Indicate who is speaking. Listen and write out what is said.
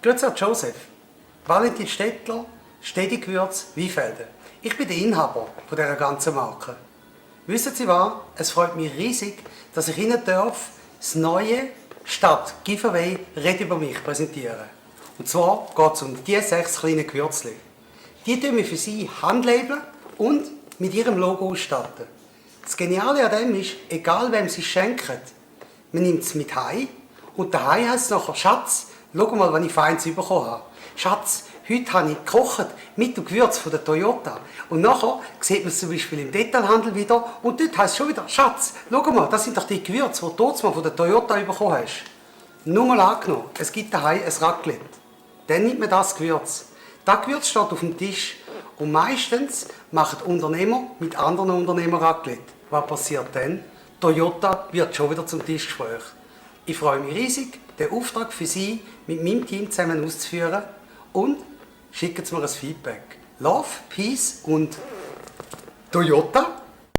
Speaker 1: Grüezi Herr Joseph. Valentin Stettler, Stedigewürz, Weinfelden. Ich bin der Inhaber von dieser ganzen Marke. Wissen Sie was? Es freut mich riesig, dass ich Ihnen das neue Stadt Giveaway Red über mich präsentieren. Und zwar geht es um diese 6 kleinen Gewürzchen. Die tun wir für Sie handlabeln und mit Ihrem Logo ausstatten. Das Geniale an dem ist, egal wem Sie schenken, man nimmt es mit heim und daheim heisst es nachher, Schatz, schau mal, was ich Feines bekommen habe. Schatz, heute habe ich gekocht mit dem Gewürz von der Toyota. Und nachher sieht man es zum Beispiel im Detailhandel wieder und dort heisst es schon wieder, Schatz, schau mal, das sind doch die Gewürze, die du mal von der Toyota bekommen hast. Nur mal angenommen, es gibt daheim ein Raclette. Dann nimmt man das Gewürz. Das Gewürz steht auf dem Tisch und meistens machen Unternehmer mit anderen Unternehmern Raclette. Was passiert dann? Toyota wird schon wieder zum Tischgespräch. Ich freue mich riesig, den Auftrag für Sie mit meinem Team zusammen auszuführen und schicken Sie mir ein Feedback. Love, Peace und Toyota.